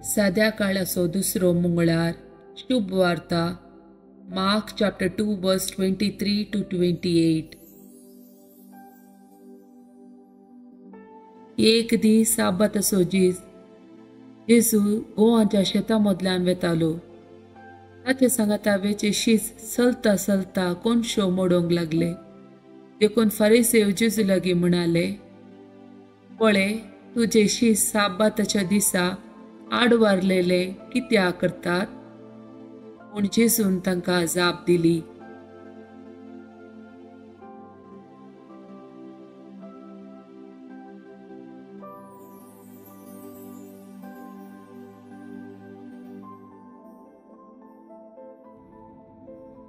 साद्या काळाचो दुसरो मंगळार. शुभ वार्ता Mark chapter 2 verse 23 to 28. एक दीस साबाताचो दीस जेजू गोवाच्या शेता मदल्यान वेतालो. ताचे सांगाता वेचे शीस चलता चलता कोनशो मोडोंक लागले. देखून फारीसेव जेजू लागीं म्हणाले, पळय तुजे शीस साबाताच्या दिसा आडवारलेले कित्याक करतात? पूण जेजून तांकां जाप दिली,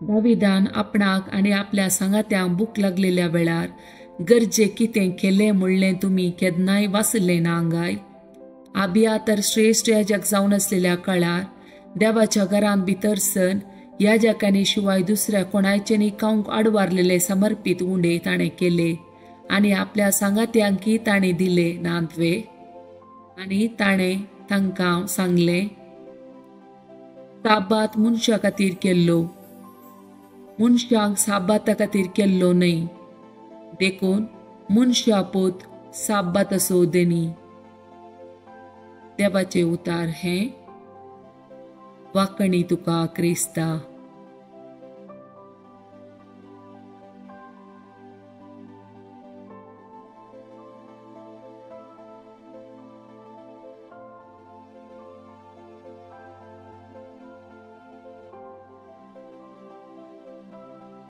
दाविदान आपणाक आनी आपल्या सांगात्यांक भूक लागलेल्या वेळार गरजे कितें केलें म्हणलें तुमी केन्नाय वाचलें ना हांगाय? आबिया तर श्रेश्ठ याजक जावन आसलेल्या काळार देवाच्या घरांत भितर सन याजकांनी शिवाय दुसऱ्या कोणायचेनी खावंक आडवारलेले समर्पीत उंडे ताणें केले आनी आपल्या सांगात्यांकी ताणें दिले नांतवे? आनी ताणें तांकां सांगलें, साबात मनशा खातीर केल्लो, मनशांक साबाता खातीर केल्लो न्हय. देखून मनशा पूत साबाताचो देणी. देवाचें उतार हें वाकणी तुका क्रिस्ता.